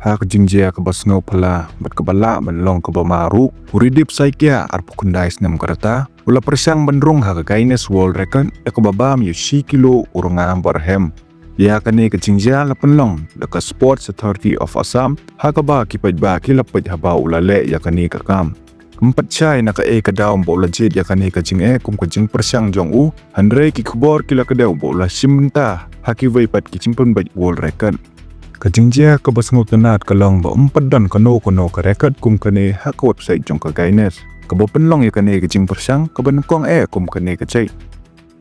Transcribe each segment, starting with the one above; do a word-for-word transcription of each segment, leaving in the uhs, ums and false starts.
Ha ka jingjia kaba sngewphylla bad kaba lah ban long kaba ma ruh, u Ridip Saikia, arphew khyndai snem ka rta, u la pyrshang ban rung ha ka Guinness World Record da kaba bam ïa u shi kilo u rnga barhem. Ïa kane ka jingjia la pynlong da ka Sports Authority of Assam, ha kaba ki paidbah ki la peit haba u la leh ïa kane ka kam. Ym pat shai na kaei ka daw ba u la jied ïa kane ka jingeh kum ka jingpyrshang jong u, hynrei ki khubor ki la kdew ba u la shim bynta ha kiwei pat ki jingpynbeit world record. Ka jingjia kaba sngewtynnat ka long ba ym pat don kano kano ka record kum kane ha ka website jong ka Guinness kaba pynlong ïa kane ka jingpyrshang kaba nyngkong eh kum kane ka jait.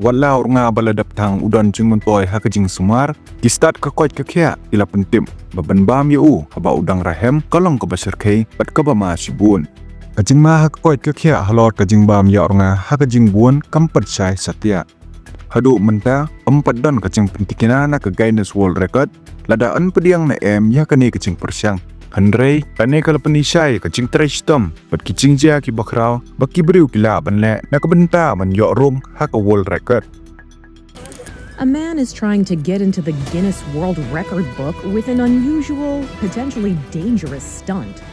Wat la u rnga ba la dep thang u don jingmyntoi ha ka jingsumar, ki stad ka koit ka khiah ki la pyntip ba ban bam ïa u haba u dang rhem ka long kaba shyrkhei bad kaba ma shibun. Ka jingma ha ka koit ka khiah halor ka jingbam ïa u rnga ha ka jingbun kam pat shai satia. Haduh mynta ym pat don ka jingpyntikna na ka Guinness World Record lada yn pdiang ne em ïa kane ka jingpyrshang. Hynrei kane ka la pynishai ka jingtrei shitom bad ki jingjia kiba khraw ba ki briew ki lah ban leh na ka bynta ban ïoh rung ha ka world record. A man is trying to get into the Guinness World Record book with an unusual, potentially dangerous stunt.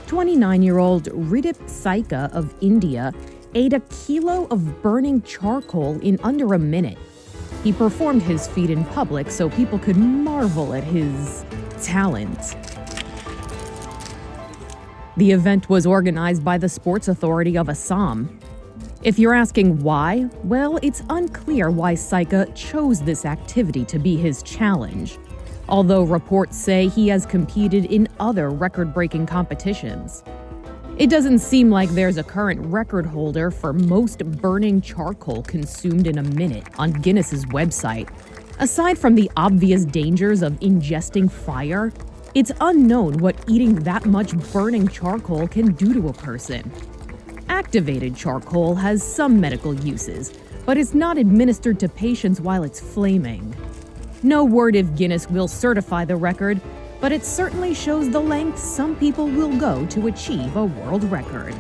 Twenty-nine-year-old Ridip Saika of India ate a kilo of burning charcoal in under a minute. He performed his feat in public so people could marvel at his talent. The event was organized by the Sports Authority of Assam. If you're asking why, well, it's unclear why Saika chose this activity to be his challenge. Although reports say he has competed in other record-breaking competitions. It doesn't seem like there's a current record holder for most burning charcoal consumed in a minute on Guinness's website. Aside from the obvious dangers of ingesting fire, it's unknown what eating that much burning charcoal can do to a person. Activated charcoal has some medical uses, but it's not administered to patients while it's flaming. No word if Guinness will certify the record, but it certainly shows the lengths some people will go to achieve a world record.